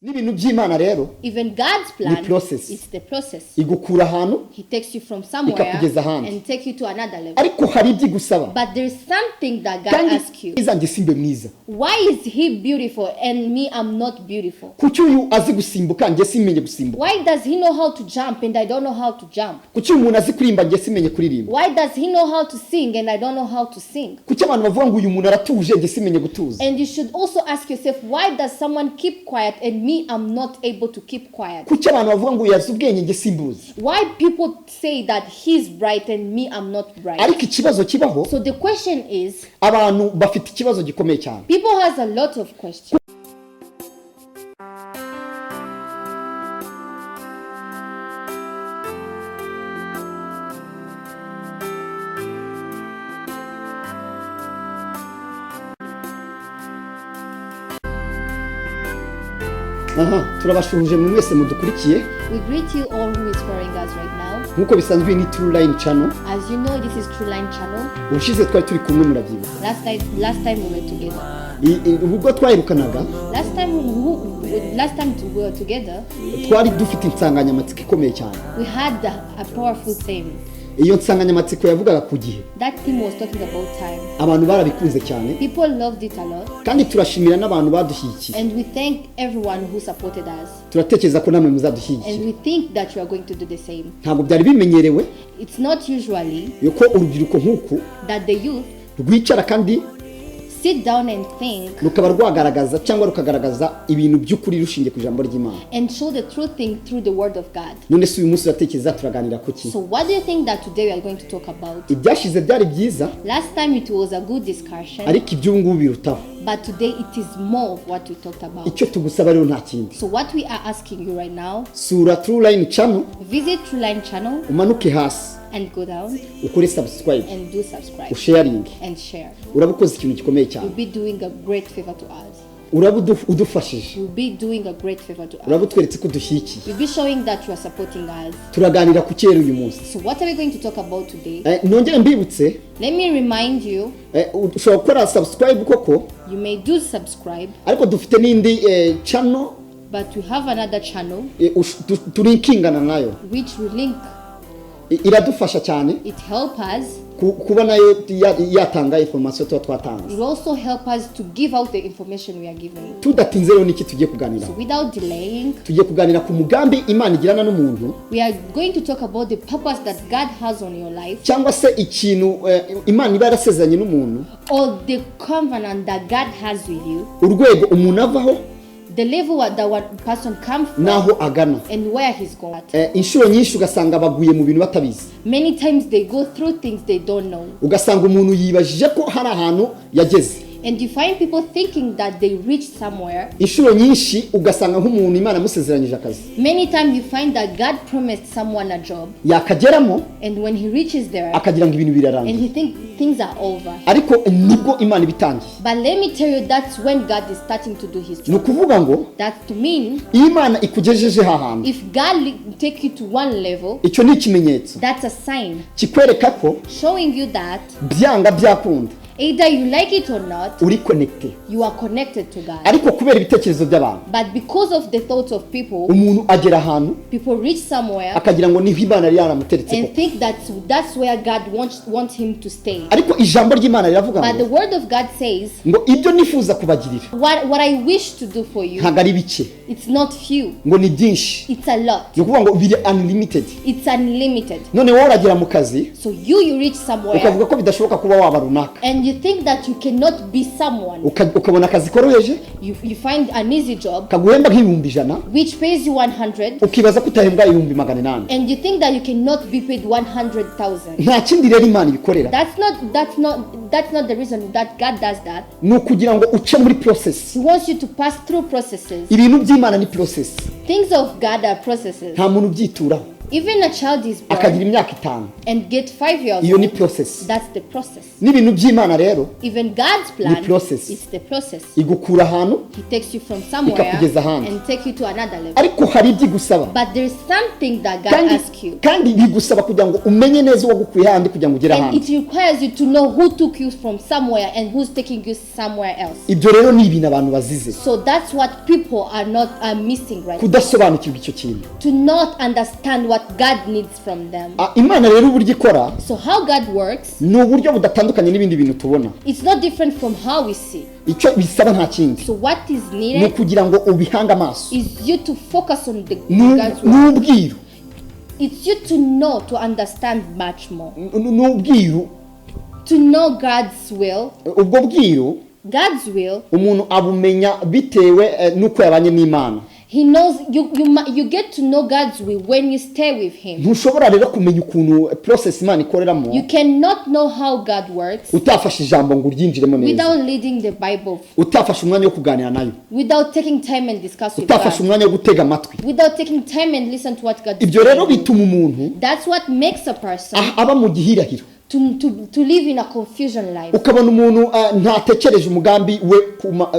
N'ibintu by'Imana rero Even God's plan, ni process. It's the process. Igukura ahantu He takes you from somewhere ikakugeza ahandi. And take you to another level. Ariko hari ibyo igusaba. But there is something that God Kandi asks you. mwiza njye simbe mwiza. Why is he beautiful and me I'm not beautiful? Kuki uyu azi gusimbuka njye simenye gusimbuka? Why does he know how to jump and I don't know how to jump? Kuki uyu muntu azi kuririmba njye simenye kuririmba? Why does he know how to sing and I don't know how to sing? Kuki abantu bavuga ngo uyu muntu aratuje njye simenye gutuza? And you should also ask yourself, why does someone keep quiet and me I'm not able to keep quiet? Kuki abantu bavuga ngo uyu azi ubwenge njye simbuzi? Why people say that he's bright and me I'm not bright? Ariko ikibazo kibaho, So the question is, abantu bafite ikibazo gikomeye cyane. People has a lot of questions. Aha turabashuhuje mwe mwese mudukurikiye. We greet you all who is following us right now. Nk'uko bisanzwe iyi ni True Line Channel. As you know, this is True Line Channel. Ubushize twari turi kumwe murabyibuka. Last time we were together. Ubwo twaherukanaga, Last time we were together, twari dufite insanganyamatsiko ikomeye cyane. We had a powerful theme. Iyo nsanganyamatsiko yavugaga ku gihe. That theme was talking about time. Abantu barabikunze cyane. People loved it a lot, Kandi turashimira n'abantu badushyigikiye. And we thank everyone who supported us. Turatekereza ko namwe muzadushyigikira. And we think that you are going to do the same. Ntabwo byari bimenyerewe It's not usually yuko urubyiruko nk'uku that the youth rwicara kandi sit down and think rukaba rwagaragaza cyangwa rukagaragaza ibintu by'ukuri rushingiye ku ijambo ry'Imana. And show the true thing through the word of God. None se uyu munsi uratekereza turaganira ku ki? So what do you think that today we are going to talk about? Ibyashize byari byiza, Last time it was a good discussion, ariko iby'ubu ngubu birutaho. But today it is more of what we talked about. Icyo tugusaba rero nta kindi. So what we are asking you right now, Sura True Line Channel, visit True Line Channel umanuke hasi, and go down ukore subscribe, and do subscribe usharinge. And share. Uraba ukoze ikintu gikomeye cyane. You'll be doing a great favor to us. Uraba udufashije. You'll be doing a great favor to us. Uraba utweretse ko udushyigikiye. You'll be showing that you are supporting us. Turaganira ku cyera uyu munsi. So what are we going to talk about today? Nongere mbibutse, Let me remind you, ushobora gukora subscribe koko, you may do subscribe, ariko dufite n'indi channel but we have another channel tulinkingana nayo. Which we link. Iradufasha cyane It helps us. kuba nayo yatanga information tuba twatanze. It also help us to give out the information we are giving. Tudatinze rero niki tugiye kuganira? So without delaying, Tugiye kuganira ku mugambi Imana igirana n'umuntu, we are going to talk about the purpose that God has on your life, cyangwa se ikintu Imana iba yarasezeranye n'umuntu, or the covenant that God has with you, urwego umuntu avaho the level that one person comes from, n'aho agana. And where he's going. Inshuro nyinshi ugasanga baguye mu bintu batabizi. Many times they go through things they don't know. Ugasanga umuntu yibajije ko hari ahantu yageze. And you find people thinking that they reach somewhere. Inshuro nyinshi ugasanga nk'umuntu Imana amusezeranyije akazi, Many times you find that God promised someone a job, yakageramo and when he reaches there, akagira ngo ibintu birarangiye. And he thinks things are over. Ariko nibwo Imana iba itangiye. But let me tell you, that's when God is starting to do his Ni job. ukuvuga ngo That's to mean, iyo Imana ikugejeje hantu, if God take you to one level, icyo ni ikimenyetso that's a sign kikwereka ko showing you that byanga byakunda either you like it or not, uri connected. You are connected to God. Ariko kubera ibitekerezo by'abantu, But because of the thoughts of people, umuntu agera ahantu people reach somewhere akagira ngo niho Imana yari yaramuteretse and koko. Think that's where God wants him to stay. Ariko ijambo ry'Imana riravuga But ngo the word of God says, ngo ibyo nifuza kubagirira what I wish to do for you, ntabwo ari bike, it's not few, ngo ni byinshi. It's a lot. Ni ukuvuga ngo biri unlimited. It's unlimited. None wowe uragera mu kazi So you reach somewhere ukavuga ko bidashoboka kuba waba runaka. And you think that you cannot be someone. Ukabona akazi koroheje You find an easy job kaguhemba nk'ibihumbi 100, which pays you 100, ukibaza ko utahembwa 800,000. And you think that you cannot be paid 100,000. Nta kindi rero Imana ibikorera, That's not the reason that God does that. Ni ukugira ngo uce muri process. He wants you to pass through processes. Ibintu by'Imana ni process. Things of God are processes. Nta muntu ubyituraho. Even a child is akagira born imyaka 5, and get 5 years iyo ni old. process. That's the process. N'ibintu by'Imana rero Even God's plan, process. it's the process. Igukura ahantu He takes you from somewhere ikakugeza ahandi. and take you to another level. Ariko hari ibyo igusaba. But there is something that God Kandi asks you. kandi bigusaba kugira ngo umenye neza uwagukuye ahandi kugira ngo ugere And ahandi. it requires you to know who took you from somewhere and who's taking you somewhere else. Ibyo rero ni ibintu abantu bazize. So that's what people are not are missing right now. Kudasobanukirwa icyo kintu. To not understand what God needs from them. Imana rero uburyo ikora So how God works, ni uburyo budatandukanye n'ibindi bintu tubona. it's not different from how we see. Icyo bisaba nta kindi. So what is Ni needed ukugira ngo ubihange amaso. is you to focus on the God's word. N'ubwiru. It's you to know, to understand much more. N'ubwiru. To know God's will. Ubwo bwiru God's will. Umuntu abumenya bitewe n'uko yabanye n'Imana. He knows you get to know God's will when you stay with him. Ntushobora rero kumenya ukuntu process Imana ikoreramo. You cannot know how God works utafashe ijambo ngo uryinjiremo neza. Without reading the Bible. Utafashe umwanya wo kuganira nayo. Without taking time and discuss with Utafashe God. umwanya wo gutega amatwi. Without taking time and listen to what God is Ibyo rero telling you. bituma umuntu That's what makes a person aba mu gihirahiro. to live in a confusion life. Ukabona umuntu ntatekereje umugambi we,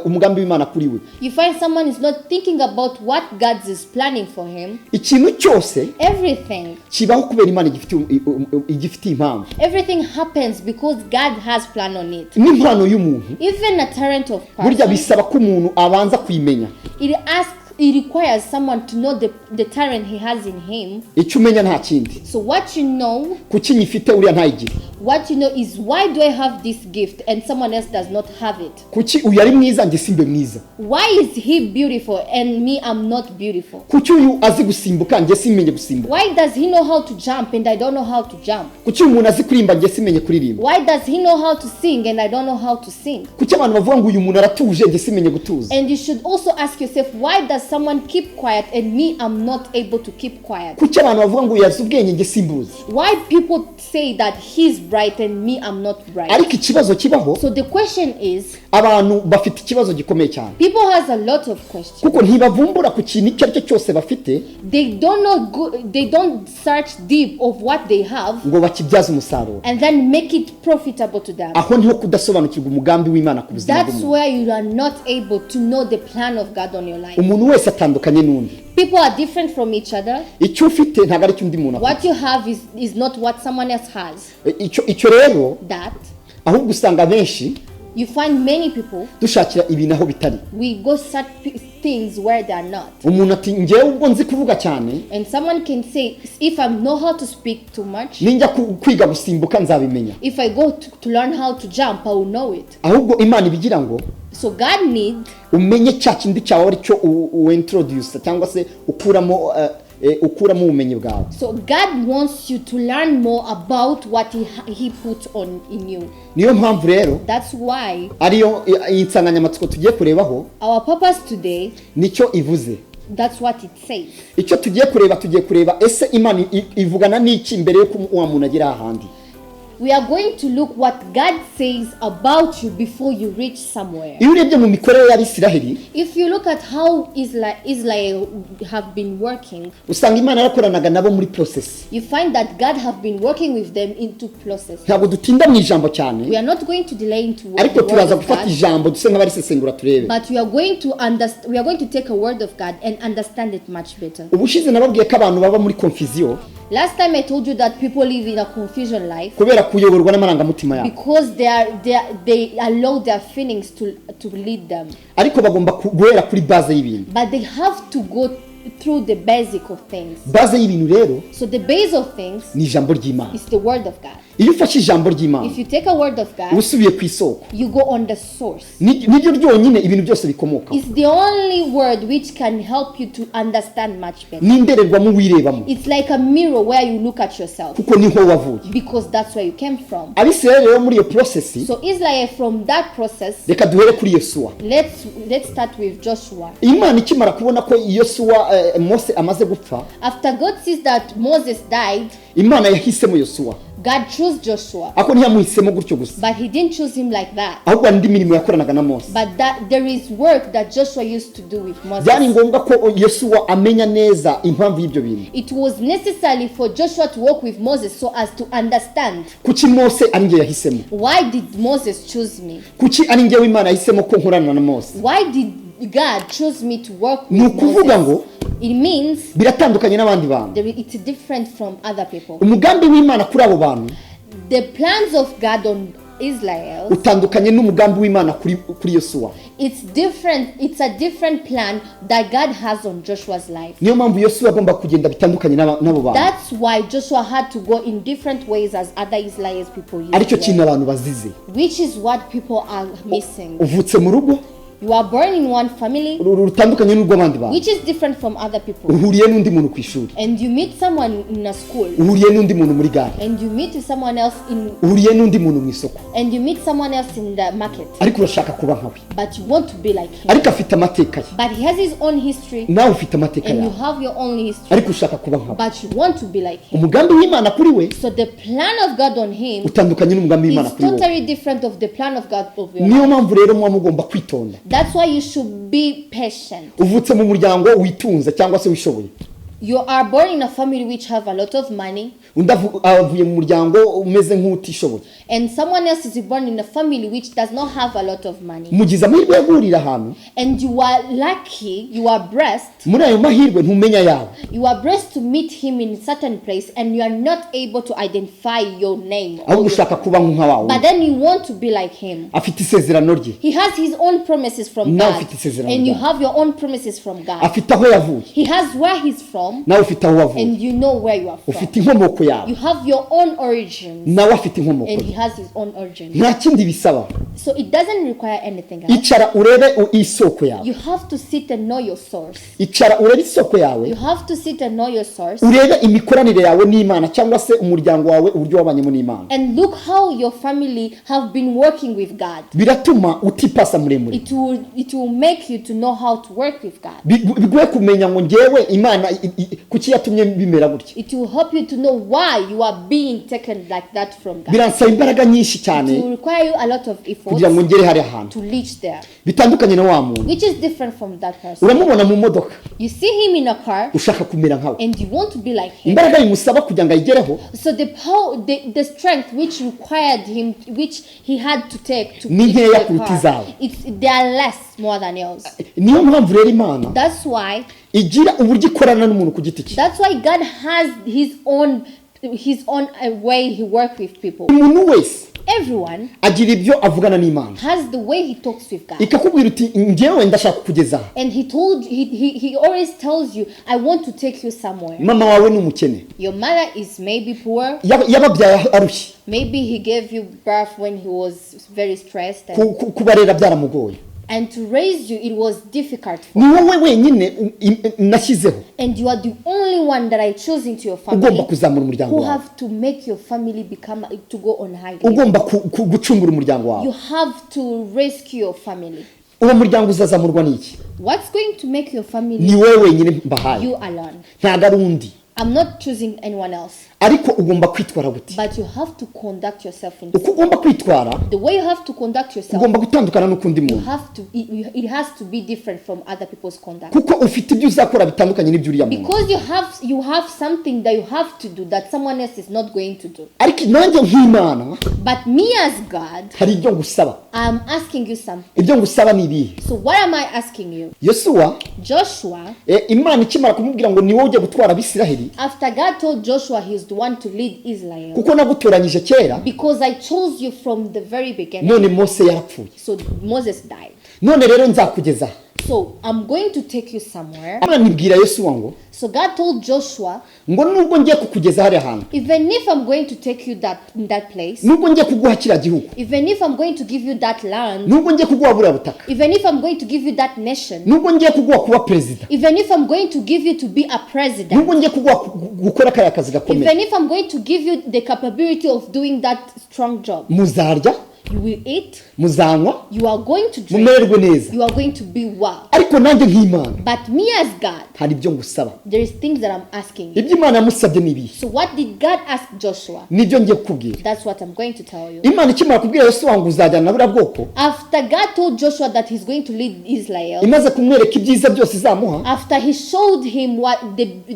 umugambi w'Imana kuri we. You find someone is not thinking about what God is planning for him. Ikintu cyose Everything. kibaho kubera Imana igifitiye impamvu. Everything happens because God has plan on it. N'impano y'umuntu Even a talent of burya person, bisaba ko umuntu abanza kuyimenya. It requires someone to know the talent he has in him. Icyo umenya nta kindi. So what you know, Kuki nyifite uriya ntayigire? What you know is, why do I have this gift and someone else does not have it? Kuki uyu ari mwiza njye simbe mwiza? Why is he beautiful and me I'm not beautiful? Kuki uyu azi gusimbuka njye simenye gusimbuka? Why does he know how to jump and I don't know how to jump? Kuki uyu azi kuririmba njye simenye kuririmba? Why does he know how to sing and I don't know how to sing? Kuki abantu bavuga ngo uyu muntu aratuje njye simenye gutuza? And you should also ask yourself, why does someone keep quiet and me I'm not able to keep quiet? Kuki abantu bavuga ngo uyu azi ubwenge njye simbuzi? Why people say that he's bright and me I'm not bright? Ariko ikibazo kibaho, So the question is, abantu bafite ikibazo gikomeye cyane. People has a lot of questions. Kuko ntibavumbura ku kintu icyo ari cyo cyose bafite. They don't know, they don't search deep of what they have ngo bakibyaze umusaruro. And then make it profitable to them. Aho niho kudasobanukirwa umugambi w'Imana ku buzima That's bw'umuntu. where you are not able to know the plan of God on your life. Umuntu wese atandukanye n'undi. People are different from each other. Icyo ufite ntabwo ari cyo undi muntu afite. What you have is not what someone else has. Icyo rero That ahubwo usanga benshi you find many people, dushakira ibintu aho bitari. We go search things where they are not. Umuntu ati njyewe ubwo nzi kuvuga cyane, And someone can say, if I know how to speak too much, ninjya kwiga gusimbuka nzabimenya. If I go to learn how to jump, I will know it. Ahubwo Imana ibigira ngo So God need umenye cya kindi cyawe ari cyo uintroduce cyangwa se ukuramo ukuramo ubumenyi bwawe. So God wants you to learn more about what he put on in you. Niyo mpamvu rero That's why ariyo insanganyamatsiko tugiye kurebaho, our purpose today, nicyo ivuze. That's what it says. Icyo tugiye kureba, tugiye kureba ese Imana ivugana n'iki mbere yo wa muntu agera ahandi. We are going to look what God says about you before you reach somewhere. Iyo urebye mu mikorere y'Abisiraheli, If you look at how Israel have been working, usanga Imana yarakoranaga nabo muri process. You find that God have been working with them into process. Ntabwo dutinda mu ijambo cyane, We are not going to delay into the ariko word turaza of gufata God, ijambo duse nk'abarisesengura turebe. but we are going to understand, we are going to take a word of God and understand it much better. Ubushize nababwiye ko abantu baba muri confusion. Last time I told you that people live in a confusion life kubera kuyoborwa n'amarangamutima yabo. Because they allow their feelings to lead them. Ariko bagomba guhera kuri base y'ibintu. But they have to go through the basic of things. Base y'ibintu rero So the base of things ni ijambo ry'Imana. is the word of God. Iyo ufashe ijambo ry'Imana, If you take a word of God, usubiye ku isoko, you go on the source. Niryo ryonyine ibintu byose bikomoka. It's the only word which can help you to understand much better. N'indorerwamo wirebamo. It's like a mirror where you look at yourself. Kuko niho wavuye. Because that's where you came from. Abisirayeli rero muri iyo process, So Israel, from that process, reka duhere kuri Yosuwa. Let's start with Joshua. Imana ikimara kubona ko Yosuwa Mose amaze gupfa, After God sees that Moses died, Imana yahisemo Yosuwa. God chose Joshua. Ariko ntiyamuhisemo gutyo gusa, But he didn't choose him like that. ahubwo hari indi mirimo yakoranaga na Mose. But that there is work that Joshua used to do with Byari Moses. ngombwa ko Yosuwa amenya neza impamvu y'ibyo bintu. It was necessary for Joshua to work with Moses so as to understand, Kuki Mose ari njye yahisemo? why did Moses choose me? Kuki ari njyewe Imana yahisemo ko nkorana na Mose? Why did God choose me to work Ni with ukuvuga Moses? ngo It means biratandukanye n'abandi bantu. it's different from other people. Umugambi w'Imana kuri abo bantu The plans of God on Israel, utandukanye n'umugambi w'Imana kuri Yosuwa. it's different. It's a different plan that God has on Joshua's life. Niyo mpamvu Yosuwa agomba kugenda bitandukanye n'abo bantu. That's why Joshua had to go in different ways as other Israel's people used Aricyo to kintu go, abantu bazize. which is what people are missing. Uvutse mu rugo You are born in one family, rutandukanye n'urw'abandi bantu, which is different from other people, uhuriye n'undi muntu ku ishuri, and you meet someone in a school, uhuriye n'undi muntu muri gare, and you meet someone else in, uhuriye n'undi muntu mu isoko, and you meet someone else in the market, ariko urashaka kuba nkawe. But you want to be like him. Ariko afite amateka ye, But he has his own history, nawe ufite amateka and you yawe, have your own history, ariko ushaka kuba nkawe. But you want to be like him. Umugambi w'Imana kuri we So the plan of God on him utandukanye n'umugambi w'Imana is kuri wowe. totally different of the plan of God of your Niyo life. mpamvu rero muba mugomba kwitonda. That's why you should be patient. Uvutse mu muryango witunze cyangwa se wishoboye, You are born in a family which have a lot of money, undi avuye mu muryango umeze nk'utishoboye. And someone else is born in a family which does not have a lot of money. Mugize amahirwe yo guhurira ahantu. And you are lucky, you are blessed. Muri ayo mahirwe ntumenya ayawe. You are blessed to meet him in certain place, and you are not able to identify your name. Ahubwo ushaka kuba nka wa But wundi. then you want to be like him. Afite isezerano rye. He has his own promises from Nawe God. ufite isezerano And you ryawe. have your own promises from God. Afite aho yavuye, He has where he's from, nawe ufite aho wavuye. And you know where you are from. Ufite inkomoko yawe, You have your own origins, nawe afite inkomoko and he ye. has his own origin. Nta kindi bisaba. So it doesn't require anything else. Icara urebe isoko yawe. You have to sit and know your source. Icara urebe isoko yawe. You have to sit and know your source Urebe imikoranire yawe n'Imana cyangwa se umuryango wawe, uburyo wabanyemo n'Imana. And look how your family have been working with God. Biratuma utipasa muremure. It will make you to know how to work with God. Biguhe kumenya ngo ngewe Imana kuki yatumye bimera gutya. It will help you to know why you are being taken like that from God. Biransaba imbaraga nyinshi cyane It will require you a lot of effort kugira ngo ngere hariya hantu, to reach there, bitandukanye na wa muntu which is different from that person. uramubona mu modoka, You see him in a car ushaka kumera nkawe. And you want to be like him. Imbaraga bimusaba kugira ngo ayigereho So the power, the strength which required him, which he had to take to ni reach nkeya the kuruta car, izawe. it's they are less more than yours. Niyo mpamvu rero Imana That's why igira uburyo ikorana n'umuntu ku giti cye. that's why God has his own way he works with people. Umuntu wese Everyone agira ibyo avugana n'Imana, has the way he talks with God. ikakubwira uti ngewe ndashaka kukugeza aha. And he told he, he he always tells you, "I want to take you somewhere." Mama wawe ni umukene. Your mother is maybe poor. Yababyaye arushye. Maybe he gave you birth when he was very stressed and, Kubarera byaramugoye. And to raise you it was difficult for Ni wowe wenyine nashyizeho and you are the only one that I chose into your ugomba family kuzamura umuryango who wawe, have to make your family become to go on high level. ugomba gucungura umuryango wawe. You have to rescue your family. Uwo muryango uzazamurwa n'iki? What's going to make your family? Ni wowe wenyine mbahaye. You alone. Ntabwo ari undi. I'm not choosing anyone else. Ariko ugomba kwitwara gute? But you have to conduct yourself in Uko ugomba kwitwara, the way you have to conduct yourself. ugomba gutandukana n'ukundi You muntu, have to it has to be different from other people's conduct. Kuko ufite ibyo uzakora bitandukanye n'ibyo uriya muntu. Because you have something that you have to do that someone else is not going to do. Ariko nanjye nk'Imana, But me as God, hari ibyo ngusaba. I'm asking you something. Ibyo ngusaba ni ibihe? So what am I asking you? Yosuwa, Joshua, Imana ikimara kumubwira ngo ni wowe ujya gutwara Abisiraheli, after God told Joshua he's the one to lead Israel, kuko nagutoranyije kera, because I chose you from the very beginning. None Mose yarapfuye, So Moses died. None rero nzakugeza aha. So I'm going to take you somewhere. Imana ibwira Yosuwa ngo So God told Joshua, ngo nubwo ngiye kukugeza hariya hantu, even if I'm going to take you that in that place, nubwo ngiye kuguha kiriya gihugu, even if I'm going to give you that land, nubwo ngiye kuguha buriya butaka, even if I'm going to give you that nation, nubwo ngiye kuguha kuba perezida, even if I'm going to give you to be a president, nubwo ngiye kuguha gukora kariya kazi gakomeye, even if I'm going to give you the capability of doing that strong job, muzarya, You will eat, Muzanywa, you are going to drink, mumererwe neza. You are going to be well. Ariko nanjye nk'Imana, But me as God, hari ibyo ngusaba. There is things that I'm asking you. Ibyo Imana yamusabye ni ibihe? So what did God ask Joshua? Nibyo ngiye kukubwira. That's what I'm going to tell you. Imana ikimara kubwira Yosuwa ngo uzajyana na buriya bwoko, After God told Joshua that he's going to lead Israel, imaze kumwereka ibyiza byose izamuha, after he showed him what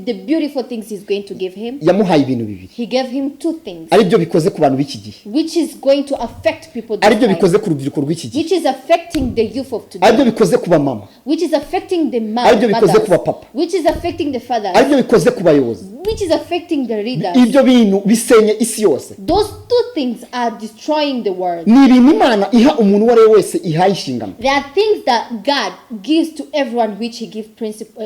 the beautiful things he's going to give him, yamuhaye ibintu bibiri, he gave him two things, aribyo bikoze ku bantu b'iki gihe, which is going to affect people this aribyo time, bikoze ku rubyiruko rw'iki gihe, which is affecting the youth of today, aribyo bikoze ku bamama, which is affecting the man, aribyo bikoze mothers, ku bapapa, which is affecting the fathers, aribyo bikoze ku bayobozi. Which is affecting the leaders. Ibyo bintu bisenye isi yose. Those two things are destroying the world. Ni ibintu Imana iha umuntu uwo ari we wese ihaye inshingano. There are things that God gives to everyone which he give principle,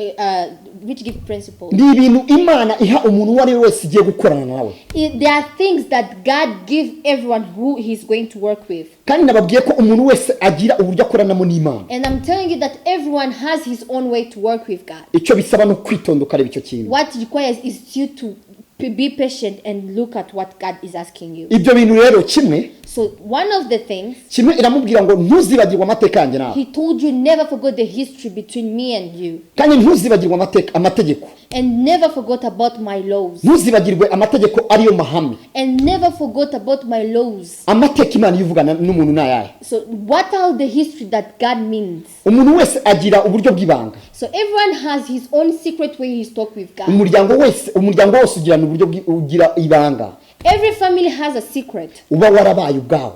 which give principles. Ni ibintu Imana iha umuntu uwo ari we wese igiye gukorana nawe. There are things that God give everyone who he's going to work with. Kandi nababwiye ko umuntu wese agira uburyo akoranamo n'Imana. And I'm telling you that everyone has his own way to work with God. Icyo bisaba ni ukwitonda ukareba icyo kintu. What requires is you to be patient and look at what God is asking you. Ibyo bintu rero, kimwe, So one of the things kimwe iramubwira ngo ntuzibagirwe amateka yanjye nawe, he told you, never forgot the history between me and you, kandi ntuzibagirwe amateka, amategeko, and never forgot about my laws, ntuzibagirwe amategeko ariyo mahame. And never forgot about my laws. Amateka Imana iyo ivugana n'umuntu ni ayahe? So what are the history that God means? Umuntu wese agira uburyo bw'ibanga. So everyone has his own secret way he's talk with God. Umuryango wese, umuryango wose ugirana uburyo ugira ibanga. Every family has a secret. Uba warabaye ubwawo.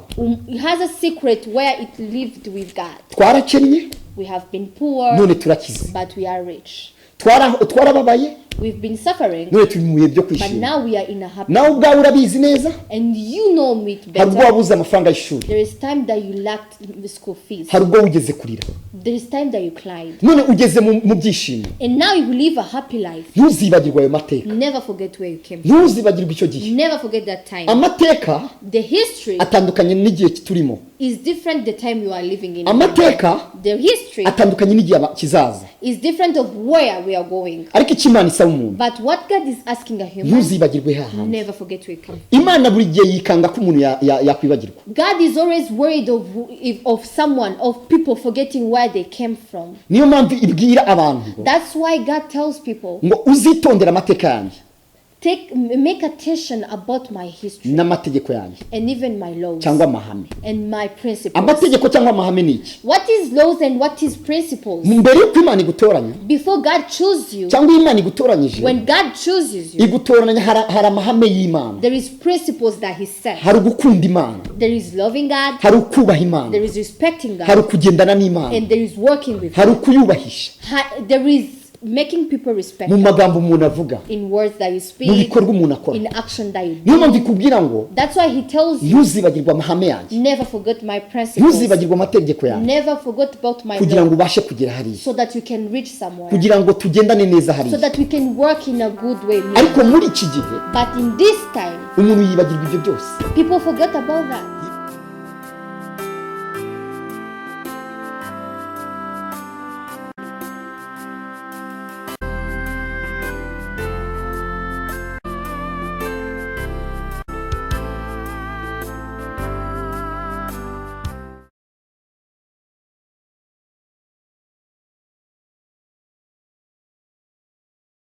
It has a secret where it lived with God. Twarakennye, We have been poor, none turakize. But we are rich. Twarababaye, We've been suffering, none turi mu bihe byo but kwishima. Now we are in a happy. Nawe ubwawe urabizi neza. And you know it Hari ubwo better. wabuze amafaranga y'ishuri. There is time that you lacked the school fees. Hari ubwo wigeze kurira. There is time that you cried. None ugeze mu byishimo. And now you live a happy life. Ntuzibagirwe ayo mateka. Never forget where you came from. Ntuzibagirwe icyo gihe. Never forget that time. Amateka The history atandukanye n'igihe turimo. Is different the time you are living in. Amateka The history atandukanye n'igihe kizaza. Is different of where we are going. Ariko icyo Imana isaba umuntu, But what God is asking a human, ntuzibagirwe hahandi. Never forget where you come from. Imana buri gihe yikanga ko umuntu yakwibagirwa. God is always worried of someone, of people forgetting where they came from. Niyo mpamvu ibwira abantu ngo, That's why God tells people, ngo uzitondere amateka yanjye make attention about my history n'amategeko yanjye and even my laws cyangwa amahame. And my principles. Amategeko cyangwa amahame ni iki? What is laws and what is principles? Mbere y'uko Imana igutoranya, Before God chooses you, cyangwa iyo Imana igutoranyije, when God chooses you, igutoranya hari amahame y'Imana. There is principles that He set. Hari ugukunda Imana, There is loving God, hari ukubaha Imana, there is respecting hari God, ukugendana n'Imana, and there is working with hari God. ukuyubahisha There is making people respect mu God magambo umuntu avuga, in words that you mu speak, bikorwa umuntu akora. In action that you do. Niyo mpamvu ikubwira ngo That's why He tells you, ntuzibagirwe amahame yanjye, never forget my principles, ntuzibagirwe amategeko yanjye, never forget about my kugira ngo law, ubashe kugera hariya, so that you can reach somewhere, kugira ngo tugendane neza so hariya. That we can work in a good way. Ariko muri iki gihe, But in this time, umuntu yibagirwa ibyo byose. People forget about that.